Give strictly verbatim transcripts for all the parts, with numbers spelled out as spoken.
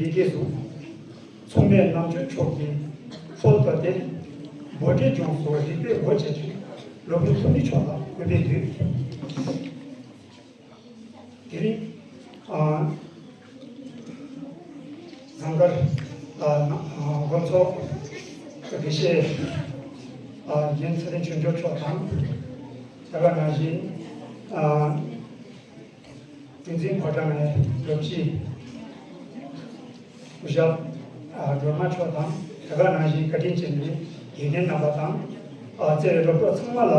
ཡི་གེ་སུ། མཚུངས་མེད་རྣམ་དཔྱོད་མཆོག་གི་ཧྥོན་ཏོ་ཏེ། འབོད་སྒྲའི་ལྗོངས་སུ་རིག་པའི་སྒོ་ཕྱེ་ཕྱིར། སློབ་དཔོན་ཐུ་མི་མཆོག་ལ་གུས་པས་འདུད། དེ་རིང་ཨ་ཟངས་དཀར་ཨ་ཨ་དགོན་ཚོགས་དགེ་བཤེས་ཨ་རྒན་ཚེ་རིང་ཆོས་འབྱོར་མཆོག་དང་། དེ་ག་ནང་བཞིན་ཨ་བསྟན་འཛིན་ཕོ་བྲང་ནས་སློབ་སྤྱི་སྐུ་ཞབས་ཨ་སྒྲོལ་མ་མཆོག་དང་། དེ་ག་ནང་བཞིན་བཀའ་དྲིན་ཅན་གྱི་དགེ་རྒན་རྣམ་པ་དང་། ཨ་བརྩེ་བའི་སློབ་གྲོགས་ཚང་མ་ལ་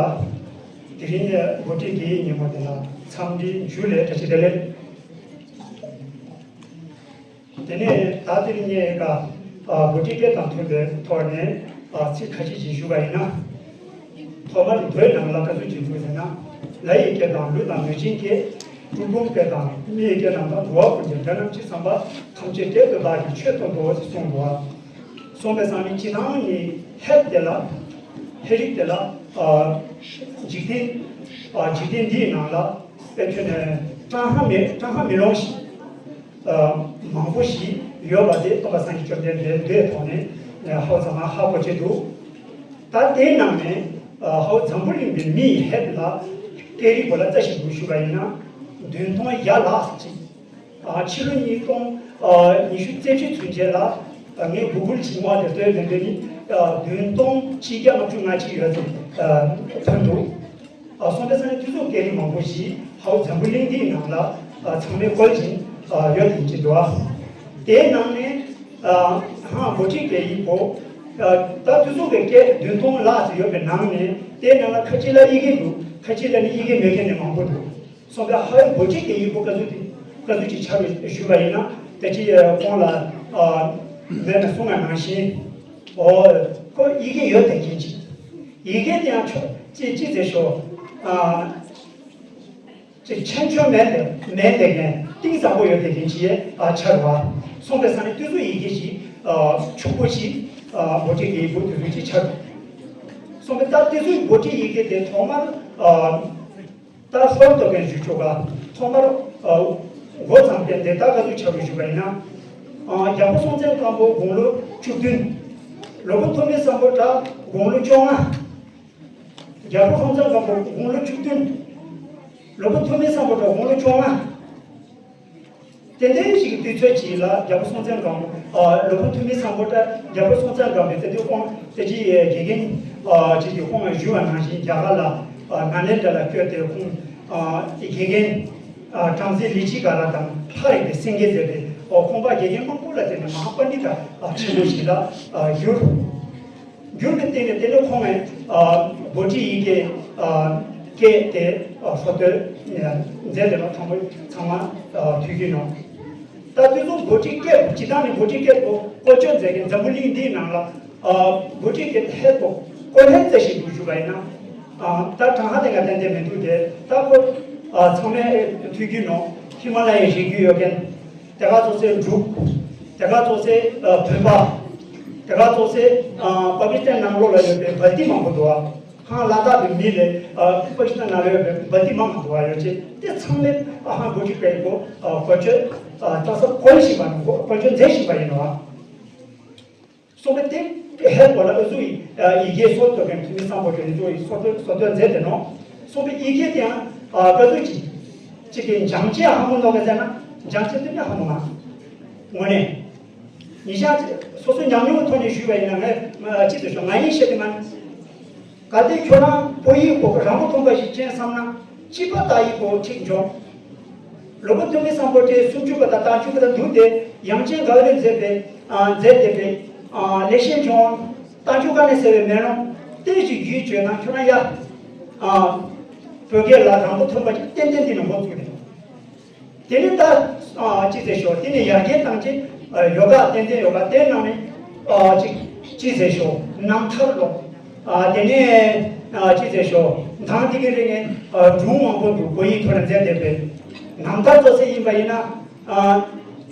དེ་རིང་འགོ་ཁྲིད་དགེ་བའི་ཉིན་མོ་དེ་ལ་འཚམས་འདྲིའི་འཇུ་ལེ་བཀྲ་ཤིས་བདེ་ལེགས། དེ་ནས་ད་དེ་རིང་ངས་ཀ་ཨ་འགོ་ཁྲིད་སྐད་དང་མཐུན་པའི་ཐོག་ནས་ཨ་ཚིག་ཁ་ཤས་ཤིག་ཞུ་བ་ཡིན་ན། ཐོག་མར་མདོའི་ནང་ལ་ག་ཚོད་ཅིག་འདུག་ཟེར་ན། ལྷ་ཡི་སྐད་དང་ཀླུ་དང་གནོད་སྦྱིན་སྐད། ཀྲུང་གུང་སྐད་དང་མི་ཡི་སྐད་རྣམས་དང་། འགྲོ་བ་ཀུན་གྱི་སྒྲ་རྣམས་ཇི་ཙམ་པ། ཐམས་ཅད་སྐད་དུ་བདག་གིས་ཆོས་སྟོན་ཏོ་ཞེས་གསུངས་འདུག་པ། གསུངས་པའི་སང་ཉིན་སྤྱི་བཏང་ནི་ཧེ་དེ་ལ། ཧེ་རིག་དེ་ལ། ཨ་འཇིག་རྟེན་ཨ་འཇིག་རྟེན་འདིའི་ནང་ལ་དཔེ་མཚོན་ནས་ཀྲང་ཧ་མེ་ཀྲང་ཧ་མེ་ལོང་ཞིག་ཨ་མང་པོ་ཞིག་ཡོད་པ་དེ་སྟོན་པ་སངས་རྒྱས་བཅོམ་ལྡན་འདས་མདོའི་ཐོག་ནས་ཧ་ཅང་མ་ཧ་གོ་ཆེ་འདུག་ད་དེའི་ནང་ནས་ཨ་ཧོ་འཛམ་བུ་གླིང་པའི་མི་ཡི་ཧེད་ལ་སྐད་རིགས་པོ་ལ་རྩ་ཞིག་འགུལ་ཞུ་བ་ཡིན་ན། བདུན་སྟོང་ཡ་ལགས་ཅིག་ཨ་ཕྱི་ལོ་ཉིས་སྟོང་ཨ་ཉི་ཤུ་རྩ་བཞི་ཚུན་ཆད་ལ་ཨ་ངས་གུ་གུལ་ཕྱི་དམག་དེ་བཏོན་ལེན་པའི་ནི་ཨ་བདུན་སྟོང་ཆིག་བརྒྱ་ལྔ་བཅུ་ང་གཅིག་ཡོད་ཚད་ཨ་ཐོན་འདུག་ཨ་སོང་པའི་ས་ནས་དུས་ཚོད་སྐད་རིགས་མང་པོ་ཞིག་ཧའོ་འཛམ་བུ་གླིང་འདིའི་ནང་ལ་ཨ་ཚང་མས་བཀོལ་བཞིན་ཨ་ཡོད་དེ་ཅི་འདུག་ཨ་དེའི་ནང་ནས་ཨ་ཧང་འགོ་ཁྲིད་སྐད་ཡིག་པོ་ཨ་ད་དུས་ཚོད་ཀྱི་སྐད་བདུན་སྟོང་ལྷག་ཙམ་ཡོད་པའི་ནང་ནས་དེའི་ནང་ལ་ཁ་ཅིག་ལ་ཡི་གེ་འདུག་ཁ་ཅིག་ལ་ནི་ཡི་གེ་མེད་མཁན་ནི་མང་པོ་འདུག་སོང་པའི་ཧའོ་འགོ་ཁྲིད་སྐད་ཡིག་པོ་ག་ཚོད་དེ་ག་ཚོད་ཅིག་ཆགས་པའི་ཞུས་པ་ཡིན་ན། ད་ཅི་ཁོང་ལ་ཨ་མེད་ན་གསུང་བ་ནང་བཞིན། ཨོ་ཁོ་ཡི་གེ་ཡོད་དེ་མཁན་ཅིག་ཡི་གེ་དེ་ཡང་ཆོ་ཅི་ཅི་ཟེར་ཤོག་ཨ་ཅི་ཆེན་ཆོ་མེད་དེ་མེད་དེ་མཁན་གཏིང་ཟབ་པོ་ཡོད་དེ་མཁན་ཅིག་ཡེ་ཨ་ཆགས་པ། སོང་པའི་ས་ནས་དུས་ཚོད་ཡི་གེ་ཞིག་ཨ་ཕྱུག་པོ་ཞིག་ཨ་འགོ་ཁྲིད་ཀྱི་ཡི་གེ་དུས་ཚོད་ཅིག་ཆགས། སོང་པའི་ད་དུས་ཚོད་འགོ་ཁྲིད་ཡི་གེ་དེ་ཐོག་མར་ཨ་ད་ཧོར་ཏོ་གན་ཞུ་ཆོག་ག་ཐོག་མར་ཨ་འགོ་བརྩམས་པའི་འདི་ད་ག་ཚོད་ཆགས་པའི་ཞུ་བ་ཡིན་ན། ཨ་རྒྱལ་པོ་སྲོང་བཙན་སྒམ་པོ་དགུང་ལོ་བཅུ་བདུན། ལོ་པོ་ཐོན་མི་སམ་བྷོ་ཊ་དགུང་ལོ་བཅོ་ལྔ། རྒྱལ་པོ་སྲོང་བཙན་སྒམ་པོ་དགུང་ལོ་བཅུ་བདུན། ལོ་པོ་ཐོན་མི་སམ་བྷོ་ཊ་དགུང་ལོ་བཅོ་ལྔ། ཏན་ཏན་ཞིག་གི་དུས་ཚོད་ཅིག་ལ་རྒྱལ་པོ་སྲོང་བཙན་སྒམ་པོ་ཨ་ལོ་པོ་ཐོན་མི་སམ་བྷོ་ཊ་རྒྱལ་པོ་སྲོང་བཙན་སྒམ་པོའི་ཏེ་དུས་ཁོང་ཏེ་ཅི་དགེ་རྒན་ཨ་ཅིག་གིས་ཁོང་ལ་ཞུས་པ་ནང་བཞིན་རྒྱ་གར་ལ་ཨ་ནཱ་ལེནྡྲ་ལ་བསྐྱོད་དེ་ཁོང་ཨ་དགེ་རྒན་ཨ་བྲམ་ཟེ་ལི་ཅི་ཀ་ར་དང་ལྷ་རིག་པའི་སེང་གེ་མཛད་པའི་ཨོ་ཁོང་པ་དགེ་རྒན་མང་པོ་ལ་བརྟེན་ནས་མ་ཧཱ་པཎྜི་ཏ་ཨ་ཆེན་པོ་ཞིག་ལ་ཨ་གྱུར། འགྱུར་བའི་སྟེང་ནས་དེ་ནི་ཁོང་ངས་འབོད་ཁྲིད་ཡི་གེ་སྐད་དེ་ཧྲོ་སྟོད་མཛད་དེ་ལ་ཚང་མ་ཚང་མ་ཐུགས་ཀྱི་ནང་། ད་དུས་ཚོད་འབོད་ཁྲིད་སྐད་སྤྱི་བཏང་ནས་འབོད་ཁྲིད་སྐད་པོ་བཀོལ་སྤྱོད་མཛད་མཁན་འཛམ་བུ་གླིང་འདིའི་ནང་ལ་འབོད་ཁྲིད་སྐད་ཧེ་པོ་བཀོལ་ཧེ་རྩེ་ཞིག་འདུག་ཞུ་བ་ཡིན་ན། ད་གྲངས་ཀ་དེ་ང་ཏན་ཏན་མི་འདུག་དེ་ད་ཁོ་ཚང་མས་ཐུགས་ཀྱི་ནང་ཧི་མ་ལ་ཡའི་རི་རྒྱུད་ཡོད་མཁན། དེ་ག་ཚོ་ཚེ་འབྲུག་དེ་ག་ཚོ་ཚེ་བོད་པ། དེ་ག་ཚོ་ཚེ་པ་ཀི་སི་ཐན་ནང་ལོགས་ལ་ཡོད་པའི་བལ་ཏི་མང་པོ་འདུག་ཨ། ཧང་ལ་དྭགས་ཀྱི་མི་ལས་པ་ཀི་སི་ཐན་ནང་ལ་ཡོད་པའི་བལ་ཏི་མང་པོ་འདུག་ཨ། ཡོད་ཅེ་དེ་ཚང་མས་ཧང་འགོ་ཁྲིད་པའི་གོ་གོ་ཆོད་ད་ས་གོན་བཞིན་པ་ནང་གོ་གོ་ཆོད་མཛད་བཞིན་པ་ཡིན་ནོ་ཨ། སོང་པའི་དེ་ཧེ་གོ་ལ་ཨུ་ཚུགས་ཡི་གེ་སོར་གཏོད་མཁན་ཐུ་མི་སམ་བྷོ་ཊ་ཨུ་ཚུགས་ཡི་སོར་གཏོད་སོར་གཏོད་མཛད་དེ་ནོ། སོང་པའི་ཡི་གེ་དེའང་ཨ་ག་ཚོད་ཅིག་ཅིག་གི་འཇམ་ཆེ་ཧ་མོ་ནོ་ག་ཟེར་ན་འཇམ་ཆེ་དེ་ནི་ཧ་མོ་མ་ངོ་ནས་ཉི་ཤ་སོ་སོ་ཉམས་མྱོང་ཐོག་ནས་ཞུས་པ་ཡིན་ན་ངས་ཅི་ཟེར་ཤོག་ང་ཡིན་ཤེས་དེ་མ། གལ་ཏེ་ཁྱོད་རང་བོད་ཡིག་པོ་རང་མགོ་ཐོན་པ་ཞིག་ཅན་བསམ་ན་སྤྱི་པ་ལྟ་ཡིག་པོ་ཁྲིད་འཇོག་ལོ་པོ་ཐོན་མི་སམ་བྷོ་ཊའི་སུམ་ཅུ་པ་དང་རྟགས་འཇུག་པ་དང་བསྡུར་ཏེ་དབྱངས་ཅན་དགའ་བའི་མཛད་པའི་མཛད་དེ་པའི་ལེགས་བཤད་ལྗོན་དབང་རྟགས་འཇུག་དཀའ་གནད་གསལ་བའི་མེ་ལོང་ཏན་ཞིག་བརྒྱུད་བརྗོད་ན་ཁྱོད་རང་ཡ་བོད་སྐད་ལ་རང་མགོ་ཐོན་པ་ཞིག་ཏན་ཏན་འདི་ནས་འགོ་བཙུགས་རེད། དེ་ནི་ད་ཅི་ཟེར་ཤོག་དེ་ནི་ཡར་རྒྱས་བཏང་ཅི་ཡོ་ག་ཏན་ཏན་ཡོ་ག་དེ་ནང་ནས་ཅི་ཅི་ཟེར་ཤོག་རྣམ་ཐར་ལོ། དེ་ནས་ཅི་ཟེར་ཤོག་མདང་དེ་གི་རིང་ནས་སྒྲུང་མང་པོ་འདུག་བོད་ཡིག་ཐོག་ནས་མཛད་བསྡད་པའི་རྣམ་ཐར་ཚོ་ཟེར་ཡིན་པ་ཡིན་ན་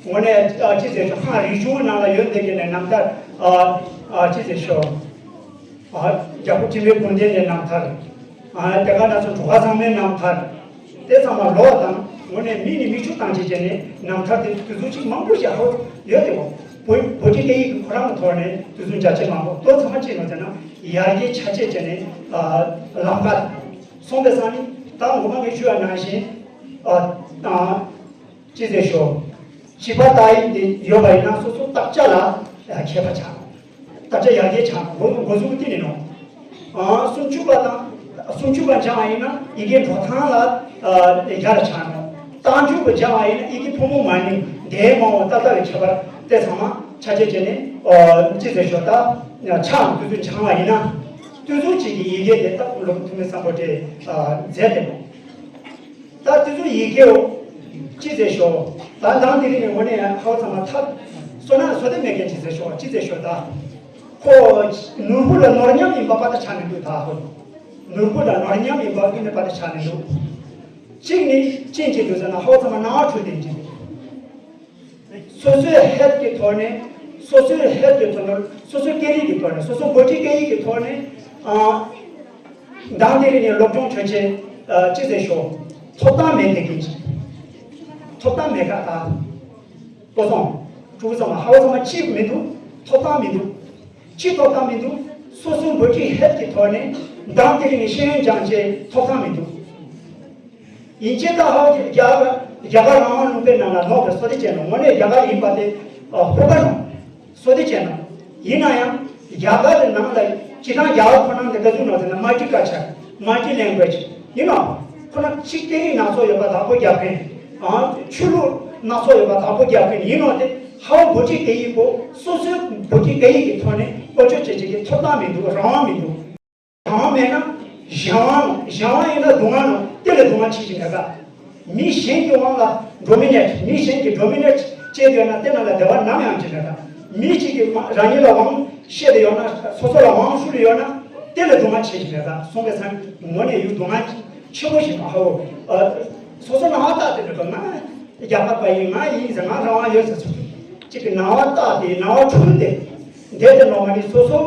དངོས་གནས་ཅི་ཟེར་ཤོག་ཧང་རིག་གཞུང་ནང་ལ་ཡོད་བསྡད་མཁན་ནས་རྣམ་ཐར་ཅི་ཟེར་ཤོག་རྒྱལ་པོ་ཁྲི་པའི་དགུང་ལྡན་ནས་རྣམ་ཐར། དེ་ག་ན་ཚོ་འགྲོ་བ་ཚང་མའི་རྣམ་ཐར། དེ་ཚང་མ་ལོ་དང་ ངོས་ནས་མི་ནི་མི་ཆུ་བཏང་བྱས་བྱས་ནས་རྣམ་ཐར་དེ་དུས་ཚོད་ཅིག་མང་པོ་ཞིག་ཧ་ཡོད་དེ་འོ། བོད་བོད་ཀྱི་སྐད་ཡིག་གི་ཁོ་རང་གི་ཐོག་ནས་དུས་ཚོད་འཇའ་ཆེ་མང་པོ་ཏོ་ཚང་མ་ཅིག་ནང་ཟེར་ན་ཡར་རྒྱས་ཆ་ཆེ་བྱས་ནས་ལམ་ཁ་སོང་པའི་སང་ནི་ད་ངོ་མ་ངས་ཞུ་བ་ནང་བཞིན་ཅི་ཟེར་ཤོག་བྱིས་པ་ལྟ་ཡིན་དེ་ཡོད་པ་ཡིན་ན་སོ་སོ་བརྟག་དཔྱད་ལ་མཁས་པ་ཆགས། བརྟག་དཔྱད་ཡར་རྒྱས་ཆགས་འགོ་འགོ་འཛུགས་བསྟན་ནས་ནོ། སུམ་ཅུ་པ་དང་སུམ་ཅུ་པ་སྦྱང་བ་ཡིན་ན་ཡི་གེ་འགྲོ་སྟངས་ལ་ཡར་ཆགས་ནོ། རྟགས་འཇུག་པ་སྦྱང་བ་ཡིན་ན་ཡི་གེ་ཕོ་མོ་མ་ནིང་དེའི་མང་བ་ཏག་ཏག་གི་ཁྱད་པར་དེ་ཚང་མ་ཆ་ཆེ་བྱས་ནས་ཅི་ཟེར་ཤོག་ད་ཆགས་དུས་ཚོད་སྦྱང་བ་ཡིན་ན་དུས་ཚོད་ཅིག་གི་ཡི་གེ་དེ་ད་ལོ་ཐུ་མི་སམ་བྷོ་ཊས་མཛད་དེ་ནོ། ད་དེ་ཚོ་ཡི་གེའོ། ཅི་ཟེར་ཤོག་ད་དང་དེ་རིང་ནས་འོ་ནས་ཧའོ་ཚང་མ་ཐབས་བསོད་ནམས་བཟོ་ལྟ་མེད་མཁན་ཅི་ཟེར་ཤོག་ཅི་ཟེར་ཤོག་ད། ཁོ་ནོར་བུ་ལ་ནོར་མཉམ་ཡིན་པ་པ་ད་ཆ་མི་འདུག་ད་ཧོ། ནོར་བུ་ལ་ནོར་མཉམ་ཡིན་པ་ཀུན་ནས་པ་ད་ཆ་མི་འདུག་གཅིག་ནི་ཅི་ཡིན་ཅི་འདུག་ཟེར་ན་ཧའོ་ཚང་མ་སྣང་བ་འཁྲུལ་ལྡན་ཅི་འདུག་སོ་སོའི་ཧད་ཀྱི་ཐོག་ནས་སོ་སོའི་ཧད་ཀྱི་ཐོག་ནས་སོ་སོའི་སྐད་ཡིག་གི་ཐོག་ནས་སོ་སོ་བོད་ཀྱི་སྐད་ཡིག་གི་ཐོག་ནས་ཨ། མདང་དེ་རིང་ནས་སློབ་སྦྱོང་བྱོས་ཆེ། ཅི་ཟེར་ཤོག་ཐོབ་ཐང་མེད་དེ་གིན་ཅི། ཐོབ་ཐང་མེད་ཁ་ད། ལྟོ་སོང་། ཕྲུ་གུ་ཚང་མ་ཧ་བ་ཚང་མ་ཅི་མི་འདུག་ཐོབ་ཐང་མི་འདུག་ཅི་ཐོབ་ཐང་མི་འདུག་སོ་སོའི་འབོད་ཁྲིད་ཧེད་ཀྱི་ཐོག་ནས་མདང་དེ་རིང་ནས་ཤེས་ཡོན་སྦྱང་ཆེད་ཐོབ་ཐང་མི་འདུག་ཡིན་ཆེ་ད་ཧ་རྒྱ་རྒྱ་གར་རང་དབང་ལུང་པའི་ནང་ལ་ལོག་པའི་བསོད་བདེ་ཅན་ནོ་དངོས་གནས་རྒྱ་གར་ཡིན་པ་དེ་ཧོ་པ་ནོ། བསོད་བདེ་ཅན་ནོ། ཡིན་ན་ཡང་རྒྱ་གར་གྱི་ནང་ལ་སྤྱི་བཏང་རྒྱ་གར་ཁོ་ནང་དེ་ག་ཚོད་ནོ་ཟེར་ན་མལ་ཊི་ཀལ་ཅར་མལ་ཊི་ལེང་གུ་ཨེ་ཇི་ཡིན་ནོ། ཁོ་ན་ཕྱི་སྐད་ཡིག་སྣ་ཚོགས་ཡོད་པ་དག་པོ་རྒྱབ་མཁན། ཨང་ཆོས་ལུགས་སྣ་ཚོགས་ཡོད་པ་དག་པོ་རྒྱབ་མཁན་ཡིན་ནོ་དེ་ཧ་བོ་བོད་ཀྱི་སྐད་ཡིག་པོ་སོ་སོའི་བོད་ཀྱི་སྐད་ཡིག་གི་ཐོག་ནས་བཀོལ་སྤྱོད་བྱེད་བྱེད་ཀྱི་ཐོབ་ཐང་མི་འདུག་རང་དབང་མི་འདུག་རང་དབང་མེད་ན་གཞན་དབང་གཞན་དབང་ཡིན་ན་སྡུག་བསྔལ་ནོ་དེ་ལས་སྡུག་བསྔལ་ཆེ་ཞིག་མེད་ཀ་མི་གཞན་གྱི་དབང་ལ་ཌོ་མི་ནེ་ཊི་མི་གཞན་གྱི་ཌོ་མི་ནེ་ཊི་བྱས་ཡོད་ན་དེ་ནང་ལ་བདེ་བ་ནམ་ཡང་ཅི་མེད་ཀ་མི་གཅིག་གིས་མ་རང་ཉིད་ལ་དབང་བཤད་དེ་ཡོད་ན་སོ་སོ་ལ་དབང་ཞུ་ལེ་ཡོད་ན་དེ་ལས་སྡུག་བསྔལ་ཆེ་ཞིག་མེད་ཀ་སོང་བའི་སང་ངོ་ནས་ཡུལ་སྡུག་བསྔལ་ཆེ་པོ་ཞིག་མ་ཧོ། སོ་སོ་ནང་བ་བཏགས་དེ་འདྲ་ང་རྒྱ་གར་པ་ཡིན་ང་ཡིན་ཟེར་ང་རང་དབང་ཡོད་ཟེར་སོ་སོ་གཅིག་གི་ནང་བ་བཏགས་དེ་ནང་བ་འཁྲུལ་ཏེ་འདས་དེ་ནོ་མ་ནི་སོ་སོ་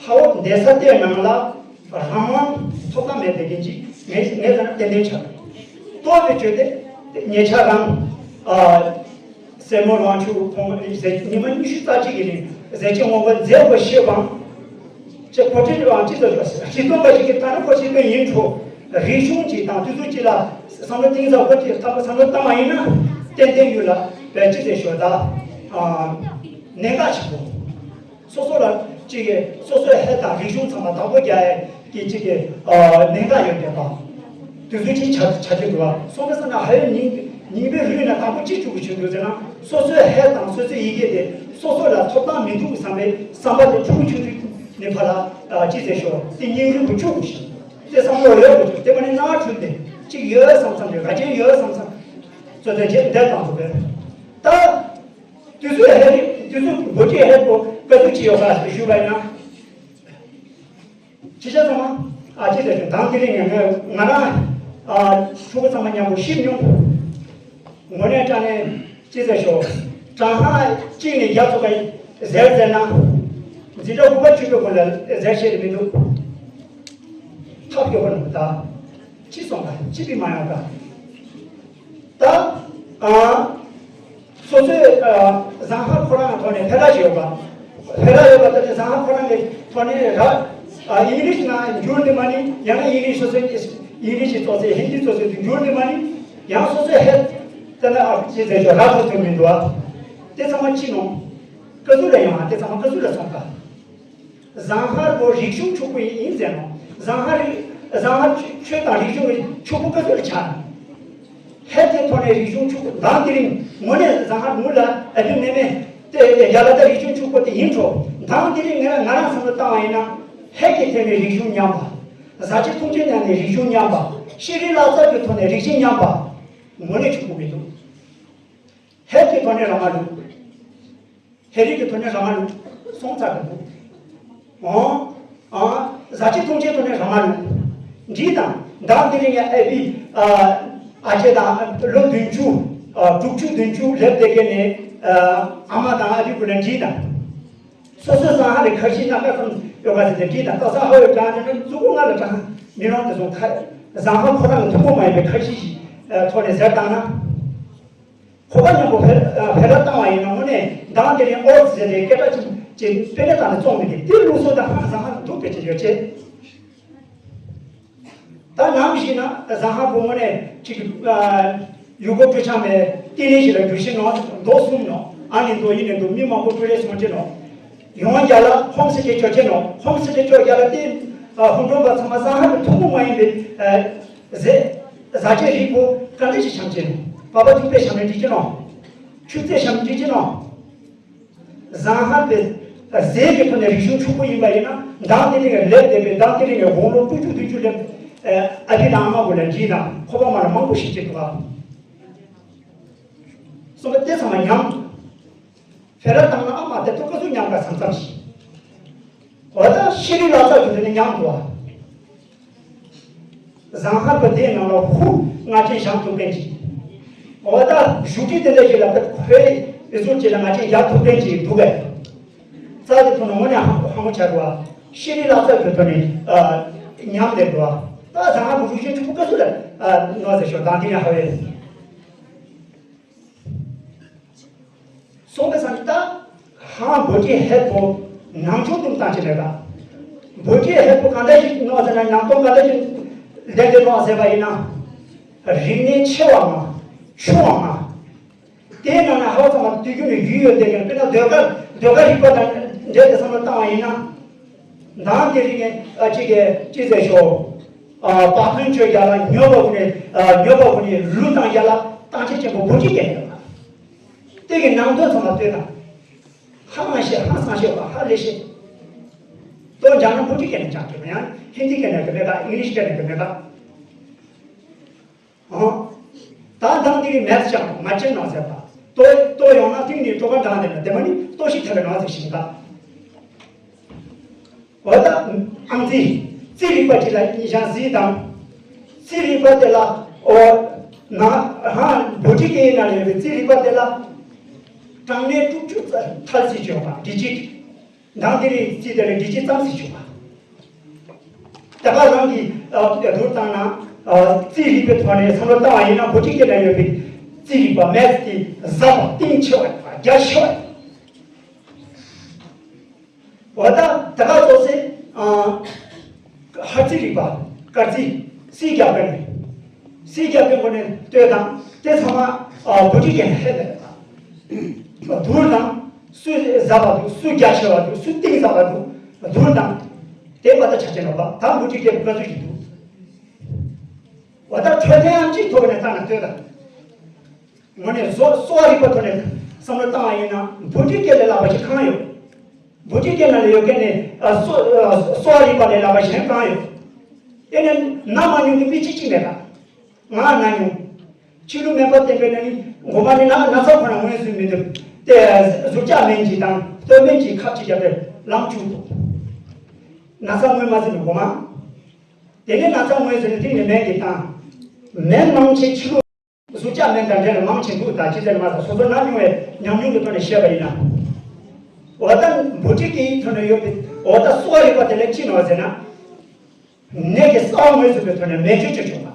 ཧ་བོ་འདས་ས་དེ་ནང་ལ། རང་དབང་ཐོབ་ཐང་མེད་པའི་རྐྱེན་གྱིས་ངས་ངས་ཟེར་ན་ཏན་ཏན་ཆགས། ལྟོ་བའི་སྤྱོད་དེ་ཉེ་ཆར་རང་ཨ་སེར་མོ་རང་ཆུ་ཁོང་ཉི་མ་ཉི་ཤུ་རྩ་གཅིག་གི་རིང་ཟས་བཅད་སྔོན་པ་མཛད་དགོས་ཤེས་པའང་ཅེ་ཕོ་ཁྲིད་རང་ཅི་ཟེར་ཞིག་སྟོན་པ་ཞིག་གིས་ད་ནི་ཁོ་ཞིག་པའི་ཡིན་འཕྲོ་རིག་གཞུང་གཅིག་དང་དུས་ཚོད་གཅིག་ལ་བསམ་བློ་གཏིང་ཟབ་པོ་གཅིག་བསམ་བློ་བཏང་བ་ཡིན་ན་ཏན་ཏན་ཡོད་ལ་བས་ཅི་ཟེར་ཞོག་ད་གནད་འགག་ཆེན་པོ། སོ་སོ་ལ་གཅིག་གིས་སོ་སོའི་ཧེ་དང་རིག་གཞུང་ཚང་མ་བདག་པོ་རྒྱག་ཡས་ཀྱི་གཅིག་གིས་གནད་འགག་ཡོད་པའི་བ། དུས་ཚོད་ཅིག་བྱ་བྱ་རྒྱུ་འདུག་བ། སོང་པའི་ས་ན་ཧ་ཡོད་ཉིན་ཉིན་པའི་རུས་ན་དང་པོ་ཅི་བཅུག་གི་བྱུང་འདུག་ཟེར་ན་སོ་སོའི་ཧེ་དང་སོ་སོའི་ཡི་གེ་དེ་སོ་སོ་ལ་ཐོབ་ཐང་མི་འདུག་བསམ་པའི་བསམ་པ་དེ་ཕྲུ་གུ་ཆུང་དུས་ནས་ཕ་ལ་ཅི་ཟེར་ཤོག་དེ་སྙིང་རུས་པོ་བཅུག་དགོས་ཤིང་དེ་བསམ་བློ་ཡོད་དགོས་ཤིང་དེ་མ་ནས་སྣང་བ་འཁྲུལ་ཏེ་གཅིག་ཡོད་བསམ་བསམ་རེ་ག་ཅན་ཡོད་བསམ་བསམ་སོ་སོའི་རྗེས་འདས་དང་དུ་བས་ད། དུས་ཚོད་ཧེ་རིག་དུས་ཚོད་བོད་ཀྱི་ཧེ་པོ་དཀའ་སྡུག་ཅི་ཡོད་པ་ཞུ་བ་ཡིན་ན། ཅི་བྱ་ཚང་མ་ཨ་ཅི་ཟེར་དང་དེ་རིང་ངས་ང་རང་ཨ་ཕྲུ་གུ་ཚང་མ་མཉམ་པོ་ཤིབ་མྱོང་། ངོ་ནས་དྲང་ནས་ཅི་ཟེར་ཤོག་གྲངས་ཀ་གཅིག་ནས་བརྒྱ་ཚོ་ག་ཟེར་ཟེར་ན་འཛིན་གྲྭ་དགུ་པ་བཅུ་པའི་སྐོར་ལ་ཟེར་ཤེས་མི་འདུག་ཐབས་སྐྱོ་པོ་འདུག་ད་ཅི་སོང་ད་ཅི་བི་མ་ཡོང་ད། ད། ཨ། སོ་སོའི་ཨ། གཟའ་ཧ་ཁོ་རང་གི་ཐོག་ནས་ཕེ་ར་ཞིག་ཡོད་པ། ཕེ་ར་ཡོད་པ་དེ་ནི་གཟའ་ཧ་ཁོ་རང་གི་ཐོག་ནས་ར། ཨ། ཨིང་ལིཤ་ནང་འགྱུར་ཏེ་མ་ནི་ཡང་ན་ཨིང་ལིཤ་སོ་སོའི་ཨིང་ལིཤ་གཙོ་ཚེ་ཧིན་དི་གཙོ་ཚེ་དུ་འགྱུར་ཏེ་མ་ནི་ཡང་སོ་སོའི་ཧེ། དེ་ན་ཨ་ཅི་ཟེར་ཆོག་ར་ཚོ་ཐོན་མི་འདུག་ཨ། དེ་ཚང་མ་ཅི་ནོ། ཀ་ཟུ་ལ་ཡང་དེ་ཚང་མ་ཀ་ཟུ་ལ་སོང་ཀ། གཟའ་ཧར་བོ་རིག་གཞུང་ཕྱུག་པོ་ཡིན་ཟེར་ནོ། གཟའ་ཧར་རིག་གཟའ་ཧར་ཆོས་དང་རིག་གཞུང་གི་ཕྱུག་པོ་ཀ་ཟུར་ཆགས་ནོ། ཧེ་དེ་ཐོག་ནས་རིག་གཞུང་ཕྱུག་པོ་མདང་དེ་རིང་ངོ་ནས་གཟའ་ཧར་མུ་ལ་ཨ་བི་ནེ་མེ་དེ་རྒྱ་ལ་ད་རིག་གཞུང་ཕྱུག་པོ་དེ་ཡིན་འགྲོ། མདང་དེ་རིང་ང་རང་ང་རང་བསམ་བློ་བཏང་བ་ཡིན་ན་ཧེ་གི་ཐད་ནས་རིག་གཞུང་མཉམ་པ། གཟའ་ཆེ་ཐུང་ཆེ་ནང་ནས་རིག་གཞུང་མཉམ་པ། ཤེས་རིག་ལག་རྩལ་གྱི་ཐོག་ནས་རིག་གཞུང་མཉམ་པ། ངོ་ནས་ཕྱུག་པོ་མི་འདུག་ཧེ་གི་ཐོག་ནས་རང་མ་འདུག་ཧེ་རིག་གི་ཐོག་ནས་རང་ལུགས་སོང་ཚར་འདུག་ཨོ། ཨ། གཟའ་ཆེ་ཐུང་ཆེ་ཐོག་ནས་རང་ལུགས་འདྲིས་དང་མདང་དེ་རིང་ཡང་ཨ་བི་ཨ་ཨ་ཅེ་དང་ལོ་བདུན་ཅུ་ཨ་དྲུག་ཅུ་བདུན་ཅུ་སླེབས་དེ་གས་ནས་ཨ་ཨ་མ་དང་ཨ་བི་ཀུན་ལ་འདྲིས་དང་། སོ་སོའི་གཟའ་ཧ་ལས་ཁ་ཤས་ན་ཀ་ཙམ་ཡོད་ག་ཟེར་ཏེ་འདྲིས་དང་ད་གཟའ་ཧ་ཡོད་གྲང་ནས་གཙུག་གུ་ང་ལ་གྲང་མི་རང་དེ་སོང་ཁ་གཟའ་ཧ་ཁོ་རང་གི་ཐུན་མོང་མ་ཡིན་པའི་ཁ་ཤས་ཤིག་ཐོག་ནས་ཟེར་བཏང་ན། ཁོ་པ་མཉམ་པོ་བེ་བེ་ར་བཏང་བ་ཡིན་ན་དངོས་གནས་མདང་དེ་རིང་ཨོ་ཟེར་ཏེ་སྐད་གྲགས་ཅིག་ཅིག་དཔེ་ནས་བཏང་ནས་བཙོང་མི་དེ་དེ་ལུགས་སྲོལ་དང་ཧང་སང་ཧང་འདུག་པའི་ཅིག་ཡོད་ཅེ། ད་ནམ་ཞིག་ན་ཟ་ཧང་བུ་དངོས་གནས་ཅིག་ཡུལ་སྐོར་སྤྲོ་འཆམ་པའི་ལྟེ་གནས་ཞིག་ལ་འགྱུར་ཞིག་ནོ། མདོ་གསུམ་ནོ། ཨ་ནི་མདོ་ཡིན་ནི་འདུག་མི་མང་པོ་སྤྲོ་རེས་སོང་ཅེ་ནོ། ཡོང་རྒྱ་ལ་ཧོམ་སི་ཊེ་ཅོ་ཅེ་ནོ། ཧོམ་སི་ཊེ་ཅོ་རྒྱ་ལ་དེ་ཧུང་ཀྲོང་པ་ཚང་མ་ཟ་ཧང་གི་ཐུན་མོང་མ་ཡིན་པའི་ཟས་ཟ་ཆས་རིགས་པོ་ག་འདྲ་ཞིག་བཤམས་ཅེ་ནོ། པ་པ་ཐུག་པས་བཤམས་ནས་འགྲིག་ཅེ་ནོ། ཆུ་ཚོད་བཤམས་འགྲིག་ཅེ་ནོ། ཟ་ཧང་དེ་ཟས་ཀྱི་ཐོག་ནས་རིག་གཞུང་ཕྱུག་པོ་ཡིན་པ་ཡིན་ན་མདང་དེ་རིང་ལེབ་བསྡད་པའི་མདང་དེ་རིང་ནས་དགུང་ལོ་དྲུག་ཅུ་བདུན་ཅུ་ལེབ་ཨ་ཕི་དང་ཨ་མ་བོ་ལ་འདྲིས་དང་ཁོ་པ་མ་ལ་མང་པོ་ཞིག་ཅིག་འདུག་ག། སོང་པ་དེ་ཚང་མ་ཉམས། བེ་ར་བཏང་ན་ཨ་མ་དེ་ཐོག་ཀ་སུ་ཉམས་ག་ཚང་ཚང་ཞིག་འོ་ད་ཤི་རི་ལ་ཚ་གི་དེ་ནས་ཉམས་འདུག་ག། ཟ་ཧང་པ་དེའི་ནང་ལ་ཧུ་ང་ཅན་བཞག་ཐུབ་མཁན་ཅིག་འོ་ད་བཞུགས་ཁྲི་དེ་འདྲ་ཞིག་ལ་ད་ཁོའི་ཨི་ཟུར་ཅིག་ལ་ང་ཅན་རྒྱག་ཐུབ་མཁན་ཅིག་འདུག་གས། རྩ་དེ་ཐོག་ནས་དངོས་གནས་ཧ་ཧ་མོ་ཆགས་འདུག་ག། ཤི་རི་ལ་ཚ་གི་ཐོག་ནས་ཉམས་བསྡད་འདུག་ག། ད་ཟ་ཧང་པ་བཞུགས་ཁྲི་ཕྲུ་གུ་སུ་ལ་ནོར་ཟེར་ཤོག་དང་དེ་ཡང་ཧ་བས། སོང་པའི་སང་ཉིན་ད་ཧང་བོ་ཅི་ཧེ་པོ་ནང་ཆུང་དུ་བཏང་ཆེ་མེད་པ། བོ་ཅི་ཧེ་པོ་གང་འདྲ་ཞིག་ནོ་ཟེར་ན་ནང་དོན་གང་འདྲ་ཞིག་ལྡན་དེ་ནོ་ཟེར་བ་ཡིན་ན། རིག་གནས་ཆེ་བ་མ། ཆུང་བ་མ། དེའི་ནང་ན་ཧ་ཚང་མ་དུས་རྒྱུན་ནས་ཡུལ་ཡོད་དེ་ཀྱང་དཔེར་ན་ཟློས་གར་ཟློས་གར་རིག་པ་དང་འབྲེལ་ཏེ་བསམ་བློ་བཏང་བ་ཡིན་ན། ནང་དེ་རིག་གནས་ཨ་ཅིག་གིས་ཅི་ཟེར་ཤོག་ཨ་བག་ཕན་ཆོས་རྒྱལ་ལ་ཉོ་བ་ཀུན་ནས་ཨ་ཉོ་བ་ཀུན་ནས་ལུས་དང་རྒྱལ་ལ་བཏང་ཆེན་ཆེན་པོ་བུ་ཁྲིད་ཀྱི་ཡོད་པ། དེ་གི་ནང་དོན་ཚང་མ་ལྟོས་དང་། ཧ་མ་ཤེས་ཧ་སང་ཤེས་པ་ཧ་ལས་ཤེས། ལྟོ་སྦྱང་ན་བུ་ཁྲིད་སྐད་ནས་སྦྱང་གི་མེད་ཡང་ཧིན་དི་སྐད་ནས་གི་མེད་པ་ཨིང་ལིཤ་སྐད་ནས་གི་མེད་པ། ཨང་། ད་དང་དེ་གི་མེད་ཀྱང་མ་ཅན་ནང་ཟེར་པ། ལྟོ་ལྟོ་ཡོང་ན་ཐིང་ནི་ལྟོ་ག་འདྲ་འདེབས་ན་དེ་མ་ནི་ལྟོ་ཞིག་ཐེབས་པའི་ནང་ཟེར་ཞིང་ད། འོ་ད་ཨང་རྩིས། རྩིས་རིག་པ་གཅིག་ལ་ཉིན་ཞག་རྩིས་དང་། རྩིས་རིག་པ་དེ་ལ་འོ་ན་ཧང་བོད་ཀྱི་སྐད་ཡིག་ནང་ལ་ཡོད་པའི་རྩིས་རིག་པ་དེ་ལ་གྲངས་གནས་དྲུག་ཅུ་ཐལ་རྩིས་བྱོས་པ་ཌི་ཇིཊ། མདང་དེ་རིང་རྩིས་དེ་ལ་ཌི་ཇིཊ་ཙམ་ཞིག་བྱོས་པ། ད་ག་རང་གིས་བསྡུར་བཏང་ན་རྩིས་རིག་པའི་ཐོག་ནས་བསམ་བློ་བཏང་བ་ཡིན་ན་བོད་ཀྱི་སྐད་ནང་ཡོད་པའི་རྩིས་རིག་པ་མེད་དེ་ཟབ་པ་གཏིང་ཆེ་བ་རྒྱ་ཆེ་བ། འོ་ད་ད་ག་ཙོགས་སེ་ཨ་ཧར་རྩིས་རིག་པ་སྐར་རྩིས་རྩིས་རྒྱག་པའི་རྩིས་རྒྱག་པའི་སྒོ་ནས་ལྟོས་དང་དེ་ཚང་མ་ཨ་བོད་ཀྱི་སྐད་ནས་ཧེ་ལས་པ་བསྡུར་དང་སུ་ཟབ་པ་འདུག་སུ་རྒྱ་ཆེ་བ་འདུག་སུ་གཏིང་ཟབ་པ་འདུག་བསྡུར་དང་དེ་པ་ད་ཆ་ཆེན་ལོ་པ་ད་བོད་ཀྱི་སྐད་བཀའ་ཚོད་ཀྱི་འདུག་འོ་ད་འཕྲོད་བསྟེན་ཨམ་ཅིག་ཐོག་ནས་བལྟས་ན་ལྟོས་དང་། དངོས་གནས་གསོ་གསོ་བ་རིག་པ་ཐོག་ནས་བསམ་བློ་བཏང་བ་ཡིན་ན་བོད་ཀྱི་སྐད་ལས་ལྷག་པ་ཞིག་གང་ཡོད། བོད་ཀྱི་སྐད་ནང་ལ་ཡོད་མཁན་ནི་ཨ་གསོ་ཨ་གསོ་བ་རིག་པ་ལས་ལྷག་པ་གཞན་གང་ཡོད། དེ་ནས་ན་མ་མྱོང་གི་མི་གཅིག་གཅིག་མེད་ལ། ང་ན་མྱོང་། ཕྱི་ལུགས་སྨན་པ་བསྟེན་པའི་ནང་ནི་མགོ་མ་ནི་ན་ན་ཚ་ཁོ་ན་ངོས་སུ་མི་འདུག་སྟེ་གཟུགས་ཅག་སྨན་གྱིས་དང་སྟོད་སྨན་གྱིས་ཁབ་ཅིག་བརྒྱབ་པའི་ལམ་བཅུག་འདུག་ན་ཚ་ངོས་མ་ཟིན་པའི་མགོ་མ། དེ་ནས་ན་ཚ་ངོས་ཟིན་ནས་ཐིག་ནས་སྨན་གྱིས་བཏང་། སྨན་མང་ཆེ་ཕྱི་ལུགས། གཟུགས་ཅག་སྨན་དང་འབྲེལ་ལ་མང་ཆེ་འདུག་ད་ཅི་ཟེར་མ་ཟད་སོ་སོ་ན་མྱོང་བའི་ཉམས་མྱོང་གི་ཐོག་ནས་བཤད་པ་ཡིན་ན། འོ་ད་འབུ་ཏྲིག་གི་ཐོག་ནས་ཡོད་པའི་འོ་ད་གསོ་བ་རིག་པ་དེ་ལས་ཅི་ནོར་ཟེར་ན། ནད་ཀྱི་གསང་བ་ངོས་ཟིན་པའི་ཐོག་ནས་མེ་ལྕེ་ཆུ་ཆུང་བ།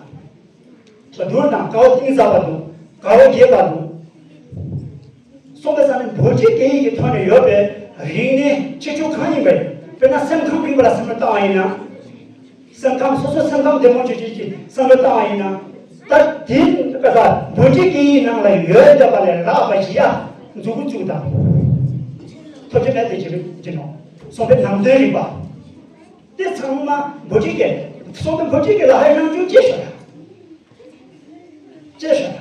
བ་དུར་དང་དཀའ་བ་གཏིང་ཟབ་པ་འདུག་དཀའ་བ་རྒྱས་པ་འདུག་གསུངས་པའི་ས་ནས་འབུ་ཏྲིག་སྐད་ཡིག་གི་ཐོག་ནས་ཡོད་པའི་རིག་གནས་ཆེ་ཆུང་གང་ཡིན་པ་ཡིན་དཔེར་ན་སེམས་ཁམས་རིག་པ་ལ་བསམ་བློ་བཏང་བ་ཡིན་ན། སེམས་ཁམས་སོ་སོ་སེམས་ཁམས་བདེ་མོ་བྱེད་ཀྱི་བསམ་བློ་བཏང་བ་ཡིན་ན། ད་དེ་ཀ་ས་འབུ་ཏྲིག་སྐད་ཡིག་ནང་ལ་ཡོད་བསྡད་པ་ལས་ལྷག་པ་ཞིག་ཡ་མཛུ་གུ་བཙུགས་དང་། ཐོབ་ཆ་མེད་དེ་བྱེད་ཀྱི་ནོ། སོང་པའི་ནང་དོན་རིག་པ། དེ་ཚང་མ་འབུ་ཏྲིག་སྐད། སོང་པའི་འབུ་ཏྲིག་སྐད་ལ་ཧའི་ནང་ཆུང་ཅེས་ཤོད་ཡ། ཅེས་ཤོད་ཡ།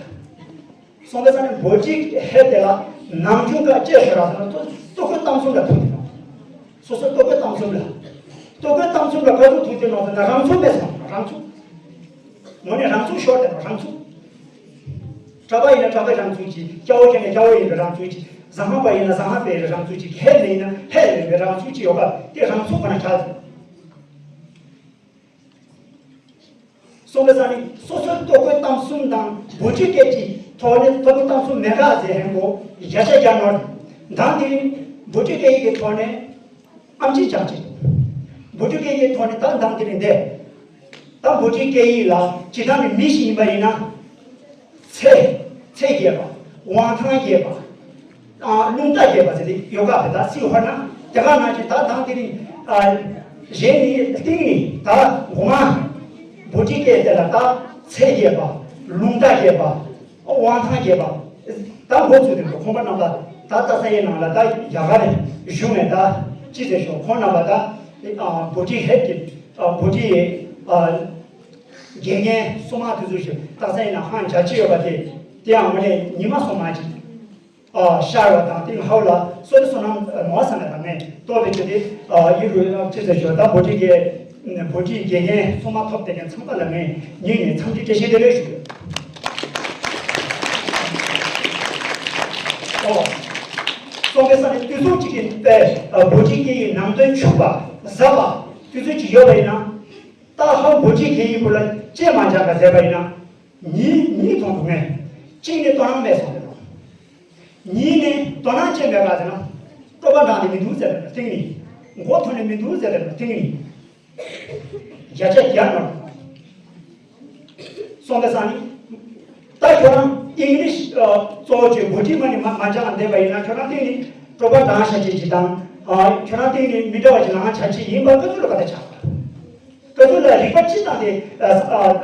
སོང་པའི་ས་ནས་འབུ་ཏྲིག་ཧེ་དེ་ལ་ནང་ཆུང་ཀ་ཅེས་ཤོད་ར་སོང་ན་ལྟོ་ལྟོ་གོས་གཏམ་གསུམ་ལ་ཐུག་དེ་ནོ། སོ་སོ་ལྟོ་གོས་གཏམ་གསུམ་ལ། ལྟོ་གོས་གཏམ་གསུམ་ལ་ག་ཚོད་ཐུག་དེ་ནོ་ཟེར་ན་རང་ཚུགས་མེད་སོང་རང་ཚུགས། ངོ་ནས་རང་ཚུགས་ཤོར་དེ་ནོ་རང་ཚུགས། གྲྭ་པ་ཡིན་ན་གྲྭ་པའི་རང་ཚུགས་ཀྱི། སྐྱ་བོ་ཡིན་ན་སྐྱ་བོ་ཡིན་པའི་རང་ཚུགས་ཀྱི། ཟ་ཧང་པ་ཡིན་ན་ཟ་ཧང་པའི་རང་ཚུགས་ཀྱི། ཧེ་ལས་ཡིན་ན་ཧེ་ལས་ཡིན་པའི་རང་ཚུགས་ཀྱི་ཡོད་པ་དེ་རང་ཚུགས་ཁོ་ན་ཆགས་ཟིན། སོང་པའི་ས་ནི་སོ་སོའི་ལྟོ་གོས་གཏམ་གསུམ་དང་འབུ་ཏྲིག་སྐད་ཀྱི་ཐོག་ནས་ལྟོ་གོས་གཏམ་གསུམ་མེད་ག་ཟེར་ཧན་གོ་བརྒྱ་ཆ་བརྒྱ་ནོར། མདང་དེ་རིང་འབུ་ཏྲིག་སྐད་ཡིག་གི་ཐོག་ནས་ཨམ་ཆི་ཅང་ཆི། འབུ་ཏྲིག་སྐད་ཡིག་གི་ཐོག་ནས་ད་མདང་དེ་རིང་འདས། ད་འབུ་ཏྲིག་སྐད་ཡིག་ལ་ཇི་ལྟར་ནི་མི་ཞིག་ཡིན་པ་ཡིན་ན། ཚེ། ཚེ་རྒྱས་པ། དབང་ཐང་རྒྱས་པ། ཨ། རླུང་རྟ་རྒྱས་པ་ཟེར་ཏེ་ཡོད་ག་བས། ད་སྲིད་འོ་ན་དེ་ག་ནང་བཞིན་ད་དང་དེ་རིང་། ཨ། གཞན་ནི་སྟེང་ནི་ད་འགོ་མ་བོད་ཀྱི་སྐད་དེ་ལ་ད་ཚད་རྒྱས་པ། རླུང་རྟ་རྒྱས་པ། དབང་ཐང་རྒྱས་པ། ད་འགོ་ཚུགས་དེ་ཁོང་པ་རྣམ་པ་ད་ལྟ་ས་ཡའི་ནང་ལ་ད་རྒྱ་གར་གཞུང་ནས་ད་ཅི་ཟེར་ཤོག་ཁོང་རྣམ་པ་ད། ཨ། བོད་ཀྱི་ཧེད་ཀྱི། ཨ། བོད་ཀྱི། ཨ། དགེ་རྒན་སོ་མ་དེ་ཚོ་ཞིག་ད་ས་ཡའི་ནང་ཧང་རྒྱ་ཆེ་ཡོད་པ་དེ། དེ་ཡང་ངོ་ནས་ཉི་མ་སོ་མ་ཅིག་ཨ། ཤར་བ་དང་དེ་ཧའུ་ལ་སོ་དེ་སོ་ནམ་ནོར་ས་ན་དང་ནས་ལྟོ་བའི་ཆེད་དེ། ཨ། ཡུ་རུ་ཅི་ཟེར་ཞོ་ད་བོ་ཊི་གི་བོ་ཊི་དགེ་རྒན་ཚང་མ་ཐོབ་དེ་གན་ཚང་མ་ལ་ངས་ཉིན་ནས་འཚམས་འདྲི་བཀྲ་ཤིས་བདེ་ལེགས་ཞུ། ཨོ། སོང་པའི་ས་ནས་དུས་སོང་གཅིག་གི་པའི་བོ་ཊི་དགེ་ཡི་ནང་དོན་ཕྱུག་པ་ཟབ་པ་དུས་ཚོད་ཅིག་ཡོད་པ་ཡིན་ན། ད་ཧའུ་བོ་ཊི་དགེ་ཡི་བུ་ལ་ཅེས་མ་འཇག་ག་ཟེར་བ་ཡིན་ན། གཉིས་གཉིས་མཐོང་འདུག་ངས། གཅིག་ནི་དོ་སྣང་མེད་སོང་ཟེར་ནོ། གཉིས་ནི་དོ་སྣང་ཅན་མེད་པ་ཟེར་ན། སྤྲོ་པ་འདང་ནི་མི་འདུག་ཟེར་ནོ་ཐིང་ནི། མགོ་ཐོན་ནི་མི་འདུག་ཟེར་ནོ་ཐིང་ནི། བརྒྱ་ཆ་བརྒྱ་ནོར། སོང་པའི་ས་ནི། ད་ཁྱོད་རང་ཨིང་ལིཤ་གཙོ་བོ་བྱས་བོ་ཊི་མ་ནི་མ་མ་སྦྱངས་བསྡད་པ་ཡིན་ན། ཁྱོད་རང་སྟེང་ནི་སྤྲོ་པ་འདང་ཤ་ཅན་ཅིག་དང་། ཨ། ཁྱོད་རང་སྟེང་ནི་མི་འདྲ་བ་ཅིག་ལངས་ཆ་ཅིག་ཡིན་པ་ཀ་ཚོད་ལ་ག་ད་ཆགས་པ། ཀ་ཚོད་ལ་རིག་པ་ཅི་དང་དེ། ཨ།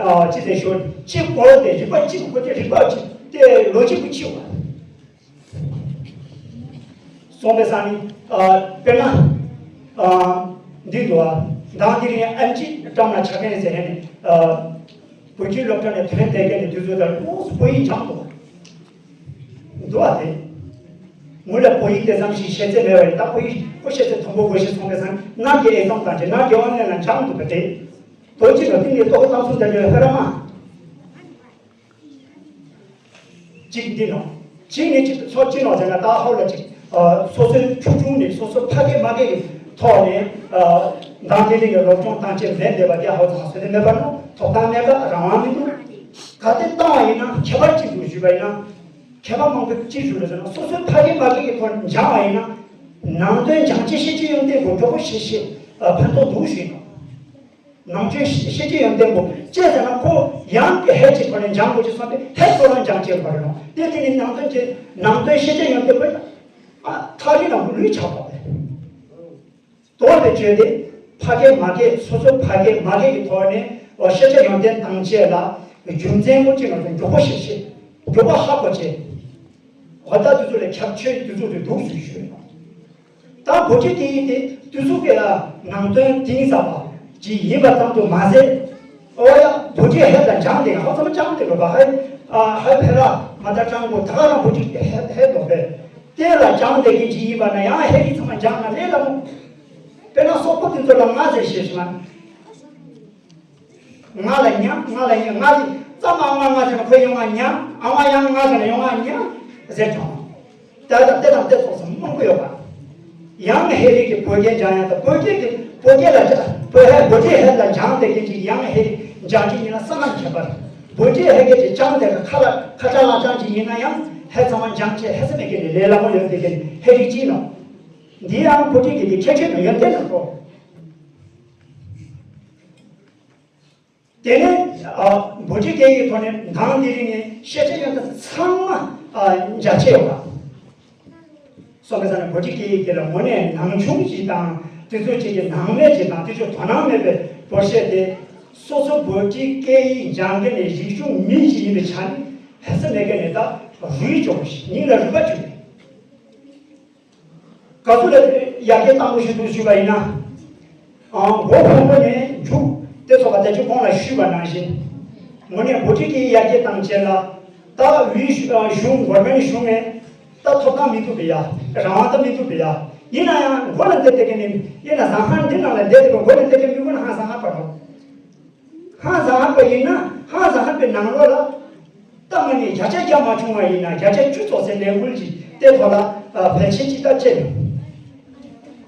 ཨ། ཅི་ཟེར་ཞོར་ཅི་བོར་ཏེ་རིག་པ་ཅི་བོར་ཏེ་རིག་པ་ཅི་དེ་ལོ་ཅི་བུ་ཆི་བ། སོང་པའི་ས་ནི། ཨ། དཔེར་ན། ཨ། འདི་འདུག་ཨ། མདང་དེ་རིང་ཨན་ཅི་བཀྲམ་ན་ཆ་མཁན་ཟེར་ནས། ཨ། བོད་ཀྱི་སློབ་གྲྭ་ནས་ཐོན་བསྡད་མཁན་ནི་དུས་ཚོད་ལྟར་ལོགས་སུ་བོད་ཡིག་སྦྱངས་འདུག་འདུག་ཨ་དེ། ངོས་ལ་བོད་ཡིག་དེ་ཙམ་ཞིག་ཤེས་ཚད་མེད་པ་རེད། ད་བོད་ཡིག་ཁོ་ཤེས་ཚད་མཐོན་པོ་དགོས་ཤེས་སོང་པའི་ས་ནི་ནག་གི་ཨེ་ཙམ་དང་ཅི་ནག་གི་ཨོན་ལན་ལ་སྦྱངས་འདུག་པ་དེ། དོ་ཅི་ལ་ཏིང་ངེ་ཏོག་གཏམ་གསུམ་དེ་འདྲའི་ཧེ་ར་མ། གཅིག་འདི་ནོ། གཅིག་ནི་གཅིག་ཏུ་ཚོགས་གཅིག་ནོ་ཟེར་ན། ད་ཧོ་ལ་གཅིག་ཨ། སོ་སོའི་ཕྲུ་གུ་ནི་སོ་སོ་ཕ་སྐད་མ་སྐད་ཀྱི་ཐོག་ནས། ཨ། མདང་དེ་རིང་གི་སློབ་སྦྱོང་བཏང་ཆེད་མེད་བསྡད་པ་དེ་ཧོ་ཚང་མ་བཟོས་ཏེ་མེད་པ་ནོ། ཐོབ་ཐང་མེད་པ། རང་དབང་མི་འདུག་ག་དེ་བཏང་བ་ཡིན་ན་ཁྱད་པར་གཅིག་ཏུ་ཞུས་པ་ཡིན་ན། མཁས་པ་མང་པོས་གཅིག་ཞུ་རེད་ཟེར་ན། སོ་སོའི་ཕ་སྐད་མ་སྐད་ཀྱི་ཐོག་ནས་སྦྱངས་པ་ཡིན་ན། ནང་དོན་སྦྱང་བྱེད་ཤེས་བྱེད་ཡོན་ཏན་པོ་མགྱོགས་པོ་ཤེས་ཤེས། ཨ། ཕན་ཐོགས་འདུག་ཞུས་ནོ། ནང་ཆོས་ཤེས་ཀྱི་ཡོན་ཏན་པོ་ཅེས་ཟེར་ན། ཁོ་ཡང་གི་ཧེ་ཅིག་ཐོག་ནས་སྦྱང་དགོས་ཀྱི་སོང་སྟེ་ཧེ་ཐོག་ལ་སྦྱང་བྱེད་པ་རེད་ནོ། དེ་དེ་ནི་ནང་དོན་གྱི་ནང་དོན་ཤེས་ཀྱི་ཡོན་ཏན་པོ། ཨ། ཐག་རིང་ལ་མུ་ལུས་ཆགས་པ་རེད། དོར་བའི་བརྗོད་དེ་ཕ་སྐད་མ་སྐད་སོ་སོ་ཕ་སྐད་མ་སྐད་ཀྱི་ཐོག་ནས། འོ། ཤེས་བྱ་ཡོན་ཏན་དང་བཅས་ལ་རྒྱུ་མཚན་པོ་ཅིག་ང་ཚོ་མགྱོགས་པོ་ཤེས་ཤེས། མགྱོགས་པོ་ཧ་གོ་བྱེད། འོ། ད་དུས་ཚོད་ལ་ཁྱབ་ཆེ་དུས་ཚོད་དུ་འདུག་ཞུ་ཞུ། ད་བོད་ཀྱི་སྐད་ཡིག་དེ་དུས་ཚོད་ཀྱི་ནང་དོན་གཏིང་ཟབ་པ་ཅིག་ཡིན་པ་ཙམ་དུ་མ་ཟད། ཨོ་ཡ། བོད་ཀྱི་ཧེ་ལ་སྦྱངས་ཏེ་ཧ་ཚང་སྦྱངས་ཏེ་ལོ་ག་ཧའི། ཨ། ཧའི་ཕེ་ར་མ་ད་ཀྲང་གོ་ད་ག་རང་བོད་ཀྱི་ཧེ་ཧེ་ལོ་པས། དེ་ལ་སྦྱངས་ཏེ་གི་ཅིག་ཡིན་པ་ན་ཡང་ཧེ་རིག་ཚང་མ་སྦྱངས་ན་ལས་སླ་མོ། དཔེར་ན་སོག་པོ་དེ་ཚོ་ལ་ང་ཟེར་ཤེས་ཤིང་ང་ལ་ཉ། ང་ལ་ཉ། ང་ལ་ཙམ། ཨ་མ་ང་ཟེར་ན་ཁོས་ཡོང་ང་ཉ། ཨ་མ་ཡང་ང་ཟེར་ན་ཡོང་ང་ཉ་ཟེར་བྱུང་། དེ་དང་དེ་དང་དེ་ཚོགས་སུ་མང་པོ་ཡོད་པ། ཡང་ཧེ་རིག་གི་བོད་སྐད་སྦྱང་ཡ་དང་། བོད་སྐད་ཀྱི་བོད་སྐད་ལ་སྦྱ། བོད་ཧེ། བོད་སྐད་ཧེ་ལ་སྦྱངས་ཏེ་གི་ཅིག་ཡང་ཧེ་རིག་སྦྱང་གི་ཡིན་ན་ས་ལམ་ཁྱད་པར། བོད་སྐད་ཧེ་སྐད་ཀྱི་སྦྱངས་ཏེ་ཁ་ལ་ཁ་ཆ་ལ་སྦྱང་གི་ཡིན་ན་ཡང་ཧེ་ཚང་མ་སྦྱང་ཆེད་ཧེ་ས་མེད་ཀི་ནི་ལས་སླ་མོ་ཡོད་དེ་གི་ཧེ་རིག་ཅིག་ནོ། འདི་ཡང་བོད་སྐད་ཀྱི་ཁྱད་ཆོས་ནོ། ཡོན་ཏན་ནོ་ཁོ། དེ་ནས། ཨ། བོད་ཀྱི་སྐད་ཡིག་ཐོག་ནས་མདང་དེ་རིང་ནས་ཤེས་བྱ་ཡོན་ཏན་ཚང་མ། ཨ། འཇའ་ཆེ་ཡོད་པ། སོང་པའི་ས་ནས་བོད་ཀྱི་སྐད་ཡིག་དེ་ལ་དངོས་གནས་སྣང་ཆུང་ཞིག་དང་། དེ་ཚོ་ཅིག་གི་སྣང་མེད་ཅིག་དང་། དེ་ཚོ་དོ་སྣང་མེད་པའི་བོད་སྐད་དེ། སོ་སོ་བོད་ཀྱི་སྐད་ཡིག་སྦྱང་མཁན་ནས་རིག་གཞུང་མི་ཞིག་ཡིན་པའི་ཆ་ནས་ཧེ་ས་མེད་མཁན་ནས་ད་རུས་ཅོག་ཞིག་སྙིང་ལ་རུས་པ་བཅུག་ནས། ག་ཚོད་ལ་ཡར་རྒྱས་བཏང་དགོས་ཞུ་འདུག་ཞུས་པ་ཡིན་ན། ཨང་། མགོ་ཕོན་པོ་ནས་མཇུག་དེ་ཚོ་བ་དེ་ཚོ་གོང་ལ་ཞུས་པ་ནང་བཞིན། དངོས་གནས་བོད་ཀྱི་སྐད་ཡར་རྒྱས་བཏང་ཆེད་ལ། ད་དབུས་གཞུང་། གཞུང་། གོ་ཝར་མེན་གཞུང་ནས་ད་ཐོབ་ཐང་མི་འདུག་པས་ཡ། རང་དབང་ད་མི་འདུག་པས་ཡ། ཡིན་ན་ཡང་མགོ་ལ་བསྡད་བསྡད་མཁན་ནི། ཡིན་ན་བཟང་ཧན་འདི་ནང་ལ་བསྡད་བསྡད་པ། མགོ་ལ་བསྡད་མཁན་མི་ཀུན་ཧང་སང་ཧ་པ་རོ། ཧང་སང་ཧ་པ་ཡིན་ན། ཧང་སང་ཧ་པའི་ནང་ལོགས་ལ། ད་ང་ནི་བརྒྱ་ཆ་བརྒྱ་མ་བྱུང་བ་ཡིན་ན་བརྒྱ་ཆ་བཅུ་ཙོགས་སའི་ལས་འགུལ་གྱི་དེ་ཐོག་ལ། ཨ། ཕལ་ཆེར་ཅིག་ད་བྱས་ཡོད།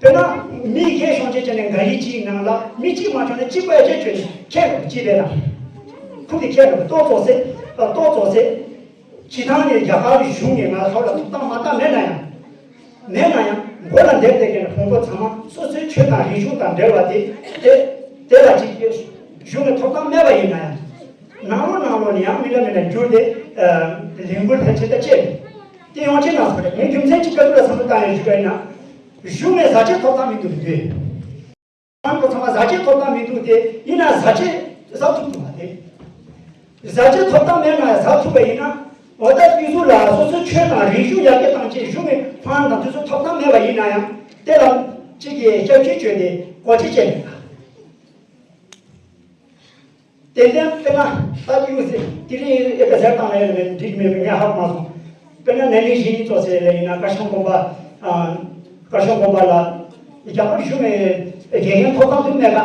དཔེར་ན་མི་བརྒྱད་སོང་བྱས་བྱས་ནས་འགའ་རེ་གཅིག་ནང་ལ་མི་གཅིག་མ་བྱུང་ན་གཅིག་པ་ཡ་བྱས་བྱས་ནས་ཁྱེད་ཀྱིས་ལས་ལ་ཁུ་དེ་ཁྱེད་ཀྱིས་ཏོག་ཙོགས་སེ། ཨ། ཏོག་ཙོགས་སེ། སྤྱི་བཏང་ནས་རྒྱ་གར་གཞུང་ནས་ང་ཚོ་ལ་ཐོབ་ཐང་མ་བཏང་མེད་ན་ཡང་། མེད་ན་ཡང་མགོ་ལ་འདེབས་བསྡད་མཁན་ཕུང་པོ་ཚང་མ་སོ་སོའི་ཆོས་དང་རིག་གཞུང་དང་འབྲེལ་བ་དེ། དེ་དེ་ལ་ཅིག་གཞུང་ནས་ཐོབ་ཐང་མེད་པ་ཡིན་ན་ཡང་། ནང་ལོགས་ནང་ལོགས་ནས་ཡང་མི་ལ་མི་ལ་འགྱུར་ཏེ། ཨ། ལས་འགུལ་ཕལ་ཆེར་ད་བྱས། དེ་ཡོང་ཆེད་ན་སོང་རེད། ངས་རྒྱུ་མཚན་གཅིག་བཀའ་བསྡུར་ལ་བསམ་བློ་བཏང་ཡོད་ཞུ་བ་ཡིན་ན། གཞུང་ནས་བཟའ་བཅའ་ཐོབ་ཐང་མི་འདུག་འདུག་ཁང་པ་ཚང་མ་བཟའ་བཅའ་ཐོབ་ཐང་མི་འདུག་སྟེ། ཡིན་ན་བཟའ་བཅའ་ཟ་ཐུབ་འདུག་མ་རེད། བཟའ་བཅའ་ཐོབ་ཐང་མེད་ན་ཟ་ཐུབ་པ་ཡིན་ན། འོ་ད་དུས་ཚོད་ལ་སོ་སོའི་ཆོས་དང་རིག་གཞུང་ཡར་རྒྱས་བཏང་ཆེད་གཞུང་གི་ཕན་དང་དུས་ཚོད་ཐོབ་ཐང་མེད་པ་ཡིན་ན་ཡང་། དེ་ལ་གཅིག་གིས་སྐྱབས་བཅོལ་བྱས་ཏེ་སྒོ་ཕྱེ་བྱས་མེད་ལ། ཏན་ཏན་དཔེར་ན་ད་ཡུལ་ཟེར་དེ་རིང་ཨེ་ཀ་ཟེར་བཏང་ན་ཡང་འགྲིག་མེད་པའི་ངས་ཧ་གོ་མ་སོང་། དཔེར་ན་ན་ནིང་གཞེས་ནིང་ཙོགས་ཟེར་ལ་ཡིན་ན། ཀ་ཤང་དགོན་པ། ཨ། ཀ་ཤང་དགོན་པ་ལ་རྒྱ་གར་གཞུང་ནས་དགེ་རྒན་ཐོབ་ཐང་དུ་མེད་ཀ།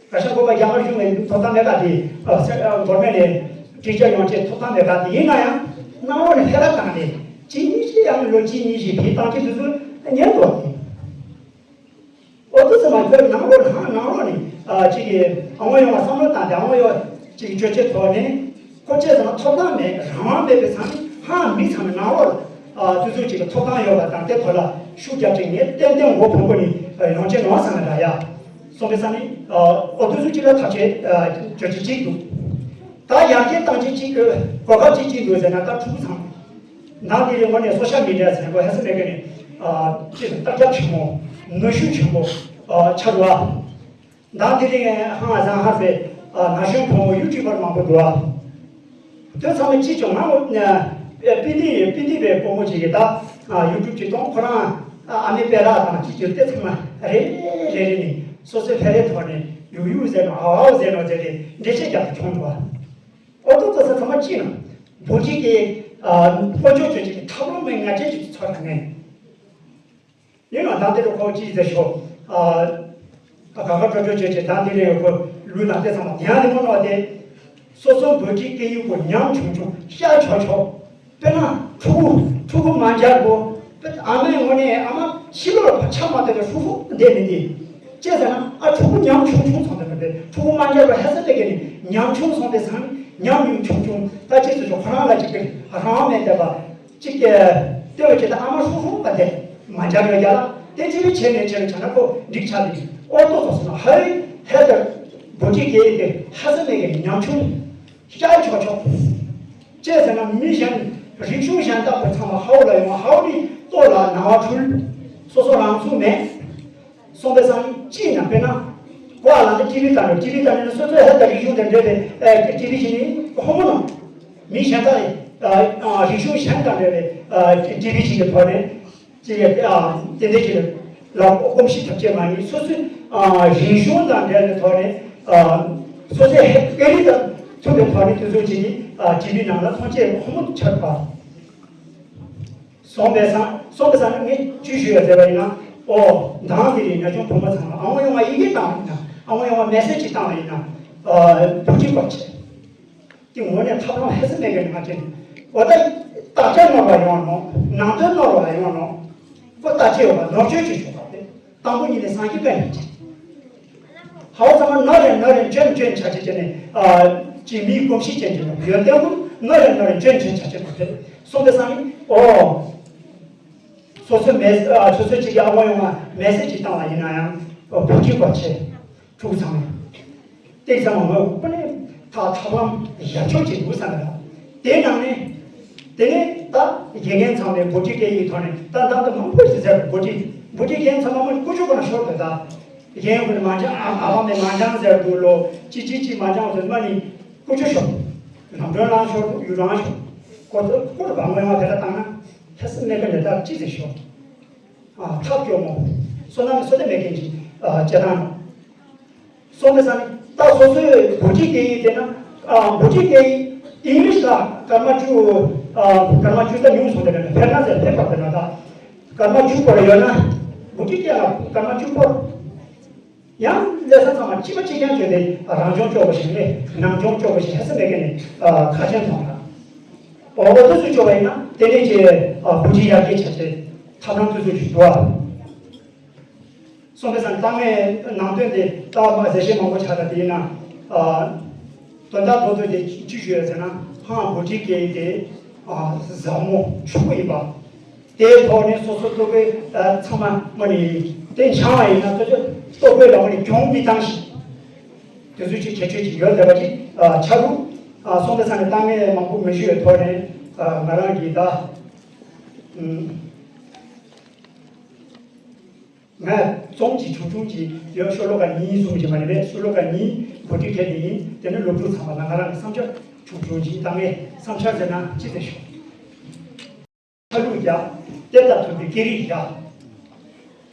ཀ་ཤང་དགོན་པ་རྒྱ་གར་གཞུང་ནས་ཐོབ་ཐང་མེད་ཀ། དེ་ཨ་སེ་ཨ་གོར་མེན་ནས་ཊི་ཅར་ཡོང་ཆེད་ཐོབ་ཐང་མེད་ཀ། དེ་ཡིན་ན་ཡང་ནང་ལོགས་ནས་ཧེ་ར་བཏང་སྟེ་གཅིག་གཉིས་ཤིག་ཡང་ལོ་གཅིག་གཉིས་ཤིག་དེ་བཏང་ཆེད་དུས་ཚོད་ཉན་འདུག་བ། ཨོ་ཏོ་ཚང་མ་ཁོའི་ནང་ལོགས་ནང་ནང་ལོགས་ནས་ཨ་ཅིག་གིས་ཨ་ངོ་ཡོང་བ་བསམ་བློ་བཏང་སྟེ། ཨ་ངོ་ཡོང་ཅིག་བཅོས་བཅོས་ཐོག་ནས་ཁོ་བཅས་ཚང་མ་ཐོབ་ཐང་མེད། རང་དབང་མེད་པའི་ཚང་མ་ཧང་མི་ཚང་མའི་ནང་ལོགས་ཨ་དུས་ཚོད་ཅིག་གི་ཐོབ་ཐང་ཡོད་པ་དང་། དེ་ཐོག་ལ་ཤུགས་རྒྱབ་ཅིག་ངས་ཏན་ཏན་མགོ་འཕང་པོ་ནས་ཡོང་ཆེད་ནོར་བསམ་ན་འདྲ་ཡ། སོང་པའི་ས་ནི་ཨོ་དུས་ཚོད་ཅིག་ལ་ཐབས་ཤེས་བཅོས་བཅོས་ཅིག་འདུག་ད་ཡར་རྒྱས་བཏང་ཆེད་ཅིག་གོ་སྐབས་ཅིག་ཅིག་འདུག་ཟེར་ན། ད་ཕྲུ་གུ་ཚང་མ། ནང་དེ་རིང་ངོ་ནས་སོ་ཤལ་མི་ཌི་ཡ་ཟེར་གོ་ཧེ་སི་མེ་ག་ནས་ཨ་ཅིག་ལྟ་རྒྱབ་ཆེན་མོ། ནུས་ཤུགས་ཆེན་པོ་ཨ་ཆགས་འདུག་ཨ། ནང་དེ་རིང་ཧང་ཨ་ཟང་ཧ་སེ་ཨ་ན་གཞོན་ཕོ་མོ་ཡུ་ཊུབ་པར་མང་པོ་འདུག་ཨ། དེ་ཚང་མ་ཅིག་ཀྱང་ང་ངོ་ཨ་སྤི་ཏི་སྤི་ཏི་པའི་སྤོ་མོ་ཅིག་གིས་ད་ཨ་ཡུ་ཊུབ་ཅིག་གཏོང་། ཁོ་རང་ཨ་ཨ་མའི་པེ་ལགས་དང་ཅིག་ཅིག་དེ་ཚང་མ་རེ་རེ་རེ་ནས་སོ་སོའི་ཕེ་རེ་ཐོག་ནས་ཡུ་ཡུ་ཟེར་ནོ། ཨའོ་ཨའོ་ཟེར་ནོ་ཟེར་ཏེ་འགྲེལ་བཤད་རྒྱབ་ཏུ་བྱུང་འདུག་ཨ། ཨོ་ཏོ་ཚོ་ཚང་མ་ཅི་ན། བུ་ཁྲིད་ཀྱི་ཨ་དཀོན་མཆོག་ཆོས་ཀྱི་ཐབས་ལམ་མི་ང་ཅན་གྱི་ཚོར་ནས། ཡིན་ནའང་ད་དེ་རུ་ཁོ་ཅི་ཟེར་ཤོག་ཨ་ག་ག་སྤྲོ་སྤྲོ་བྱས་བྱས། ད་དེ་རེ་ཁོ་ལུས་ན་དེ་ཚང་མ་དེ་ཡང་དེ་མོ་ནོ་དེ། སོ་སོ་བུ་ཁྲིད་སྐད་ཡིག་པོ་ཉམ་ཆུང་ཆུང་ཤ་ཆོག་ཆོག་དཔེར་ན་ཕྲུ་གུ་ཕྲུ་གུ་མ་འཇར་པོ། ཨ་མའི་ངོ་ནས་ཨ་མ་ཕྱི་ལོགས་ལ་ཆ་མ་བསྡད་པའི་ཕྲུ་གུ་འདས་མི་འདི། ཅེས་ཟེར་ན་ཨ་ཕྲུ་གུ་ཉམ་ཆུང་ཆུང་ཚང་དེ་མ་རེད། ཕྲུ་གུ་མ་འཇར་པོ་ཧེ་ས་དེ་གས་ནི་ཉམ་ཆུང་སོང་དེ་སང་ཉམ་ཉུང་ཆུང་ཆུང་། ད་ཅི་ཟེར་ཆོག་ཁོ་རང་ལ་ཅིག་གི་རང་མེད་བསྡད་པ་ཅིག་གི་ལྟེ་བ་ཅིག་ད་ཨ་མ་ཧྲུག་ཧྲུག་པ་དེ་མ་འཇར་ཡོད་རྒྱ་ལ། དེ་ཅི་བའི་ཆེ་ནས་ཆེ་རུ་ཆ་ན་ཁོ་འགྲིག་ཆ་ལི་ཨོ་ཏོ་ཚོ་སོང་ན་ཧའི་ཧེ་དར་བུ་ཁྲིད་སྐད་ཡིག་དེ་ཧ་ས་མེད་གི་ཉམ་ཆུང་། ཤར་ཆོག་ཆོག་ཅེས་ཟེར་ན་མི་གཞན་རིག་གཞུང་གཞན་དག་པོ་ཚང་མ་ཧའོ་ལ་ཡོང་། ཧའོ་ནི་ལྟོ་ལ་ནང་བ་འཁྲུལ། སོ་སོ་རང་ཚུགས་མེད། སོང་པའི་སང་ཅི་ན་དཔེར་ན་ཀོ་ཨ་ལ་འདི་ཊི་ཝི་ལྟ་འགྲོ། ཊི་ཝི་ལྟ་ནས་སོ་སོའི་ཧེ་ད་རིག་གཞུང་དང་འབྲེལ་བའི་ཊི་ཝི་ཞིག་ནི་ཧོ་མོ་ནོ། མི་གཞན་དག་རིག་གཞུང་གཞན་དང་འབྲེལ་བའི་ཊི་ཝི་ཞིག་གི་ཐོག་ནས། ཅེས་ཏན་ཏན་ཅིག་ལ་གོམས་གཤིས་ཐབས་ཅད་མ་ཡིན། སོ་སོའི་རིག་གཞུང་དང་འབྲེལ་བའི་ཐོག་ནས་སོ་སོའི་སྐད་རིགས་དང་མཐུན་པའི་ཐོག་ནས་དུས་ཚོད་ཅིག་ནི་ཊི་ཝི་ནང་ལ་མཐོང་ཆེད་ཧོ་མོ་ཆགས་པ། སོང་པའི་སང་སོང་པའི་སང་ནས་ངས་ཅི་ཞུ་ཡ་ཟེར་བ་ཡིན་ན། ཨོ་མདང་དེ་རིང་ན་ཆུང་བུ་མོ་ཚང་མ་ཨ་ངོ་ཡོང་བ་ཡི་གེ་བཏང་བ་ཡིན་ན། ཨ་ངོ་ཡོང་བ་མེ་སེ་ཇི་བཏང་བ་ཡིན་ན། བུ་ཁྲིད་པ་བྱེད། དེ་ངོ་ནས་ཐབས་ལམ་ཧེ་སི་མེད་གི་ང་དྲན། འོ་ད་བརྟག་དཔྱད་ནོར་བ་ཡོང་ནོ། ནང་དོན་ནོར་བ་ཡོང་ནོ། ཁོ་བརྟག་དཔྱད་ཡོད་པ་ནོར་བཅོས་བྱེད་ཆོག་པ་དེ། དང་པོ་ཉིད་ནས་སངས་རྒྱས་བཀའ་ཡིན་གྱི། ཧའོ་ཚང་མ་ནོར་རེ་ནོར་རེ་འཇོན་འཇོན་བྱ་བྱེད་ཀྱི་ནས། ཅིག་མིའི་གོམས་གཤིས་ཅན་གྱི་ཡོན་ཏན་ཀུན་ནོར་རེ་ནོར་རེ་འཇོན་འཇོན་བྱ་བྱེད་པ་དེ། སོང་པའི་སང་ནི་ཨོ། སོ་སོའི་མེ་སོ་སོའི་ཅིག་གི་ཨ་ངོ་ཡོང་བ་མེ་སེ་ཇི་བཏང་བ་ཡིན་ན་ཡང་བུ་ཁྲིད་པ་བྱེད། ཕྲུ་གུ་ཚང་མས། ཏེག་ཚང་མ་ངོས་ཀུན་ནས་ཐག་ཐག་ལམ་ཡག་ཤོས་ཅིག་འདུག་བསམ་ཡོད། དེའི་ནང་ནས་དེ་ནས་ད་དགེ་རྒན་ཚང་མས་བུ་ཁྲིད་སྐད་ཡིག་ཐོག་ནས་ད་ད་ད་མང་པོ་ཞིག་ཟེར། བུ་ཁྲིད་བུ་ཁྲིད་རྒན་ཚང་མ་མ་ཀུ་ཅོ་ཀ་ན་ཤོར་དུ་ད་རྒན་ཀུན་མ་འཇང་ཨ་ཨ་བ་མས་མ་འཇང་ཟེར་འདུག་ལོ། ཅི་ཅི་ཅི་མ་འཇང་ཟེར་མ་ནི་ཀུ་ཅོ་ཤོར། ནམ་གྲོན་ལང་ཤོར་འདུག་ཡུ་རང་ཤོར། ཀོ་ཏོ་ཀོ་ཏོ་བ་ངོས་ཡང་དེ་ལ་བཏང་ན་ལྷ་སྲིན་མེད་པ་ནས་ད་ཅི་ཟེར་ཤོར། ཨ་ཐབས་སྐྱོ་མོ། བསོད་ནམས་བསོད་བདེ་མེད་མཁན་གྱི་ཨ་སྤྱིར་བཏང་། སོང་པའི་སང་ནི་ད་སོ་སོའི་བུ་ཁྲིད་སྐད་ཡིག་དེ་ན་ཨ་བུ་ཁྲིད་སྐད་ཡིག་ཨིང་ལིཤ་ལ་སྐར་མ་བཅུ་ཨ་སྐར་མ་བཅུ་ད་ཉུང་སོང་དེ་ན་ཕེབས་ན་ཟེར་ཕེབས་པ་དེ་ན་ད་སྐར་མ་བཅུ་སྐོར་ཡོད་ན་བུ་ཁྲིད་སྐད་ལ་སྐར་མ་བཅུ་སྐོར། ཡང་ལས་ས་ཚང་མ་གཅིག་པ་གཅིག་རྐྱང་བྱས་ཏེ་རང་སྦྱོང་སྐྱོ་བོ་ཞིག་རེད། ནང་སྦྱོང་སྐྱོ་བོ་ཞིག་ཧེ་སི་མེད་མཁན་ནི་ཁ་ཆེན་མཐོང་ལ། འོ་འོ་དུ་སུ་སྐྱོ་བ་ཡིན་ན་དེ་ནས་ཀྱི་བུ་ཁྲིད་ཡར་རྒྱས་བྱ་ཆེད་ཐབས་ལམ་དུས་ཚོད་ཞིག་འགྲོ་བ། སོང་པའི་སང་ལྟ་ངའི་ནང་དོན་དེ་ལྟ་བ་ཟེར་བཤད་མང་པོ་ཆགས་ད་དེ་ཡིན་ན། དོན་དག་མདོར་བསྡུས་དེ་ཅི་ཞུ་ཡ་ཟེར་ན་ཧང་བུ་ཁྲིད་སྐད་ཡིག་དེ་ཟབ་མོ་ཕྱུག་པོ་ཡིན་པ། དེའི་ཐོག་ནས་སོ་སོ་ལྟོ་གོས་ཚང་མ་མ་ནི་དེ་འཆང་བ་ཡིན་ན་སོ་སོ་ལྟོ་གོས་ལ་མ་ནི་གྱོང་མི་བཏང་ཞིང་། དེ་ཚོ་ཅིག་ཁྱད་ཆོས་ཅིག་ཡོད་བསྡད་པ་ཅིག་ཆགས་འདུག་སོང་པའི་སང་ནས་ལྟ་ངའི་མང་པོ་མི་ཞུ་བའི་ཐོག་ནས་ང་རང་གིས་ད། ང་རྩོམ་གྱི་ཆུང་ཆུང་གྱི་ཡོད། ཤོ་ལོ་ཀ་གཉིས་གསུམ་གྱི་མ་ནི་མེད། ཤོ་ལོ་ཀ་གཉིས་གོ་སྒྲིག་ཁྱེར་ནི་ཡིན། དེ་ནི་སློབ་ཕྲུག་ཚང་མ་ལ་ང་རང་གི་བསམ་འཆར་ཆུང་ཆུང་གྱི་བཏང་ངས། བསམ་འཆར་ཟེར་ན་ཅི་ཟེར་ཞུ། ཆ་ལུགས་རྒྱ། དེ་ལྟར་ཐུབ་པའི་སྐད་རིགས་རྒྱ།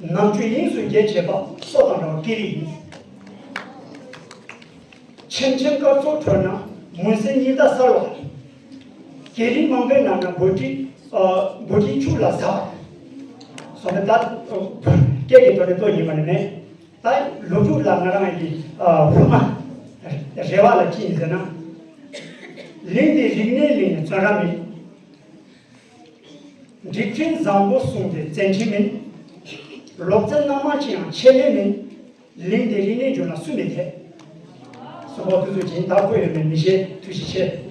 ནམ་རྒྱུན་དབྱིངས་སུ་འགྱེད་བྱེད་པ་སོ་དང་འདྲ་བ་སྐད་རིགས་ཡིན། ཆེམ་ཆེམ་སྐར་ཚོགས་ཁྲོད་ན་མུན་སེལ་ཉི་ཟླ་གསལ་བ། སྐད་རིགས་མང་པོའི་ནང་ན་འབོད་སྒྲིག་ཨ་འབོད་སྒྲིག་ཆུ་ལ་ཟགས། སོ་ནི་ད་སྐད་ཀྱི་ཐོག་ནས་ལྟོས་ཡིན་པ་ནི་མེད། ད་སློབ་ཕྲུག་ལ་ང་རང་གི་ཨ་སློབ་མ་རེ་བ་ལ་ཅི་ཡིན་ཟེར་ན། གླིང་འདི་རིག་གནས་གླིང་ནས་བཙོན་ར་མིན། སྒྲིག་ཁྲིམས་བཟང་པོ་སྲུང་སྟེ་བཙན་ཁྲིམས་མིན། སློབ་ཚན་སྣ་མང་ཅི་ཡང་ཆད་ལེན་མིན། གླིང་འདི་རིག་གནས་འཇུག་ན་སུ་མི་ཐེ། སོ་པ་དུས་ཚོད་ཀྱིས་ད་ཁོ་ཡོད་མེད་མི་ཤེས། ཐུགས་རྗེ་ཆེ།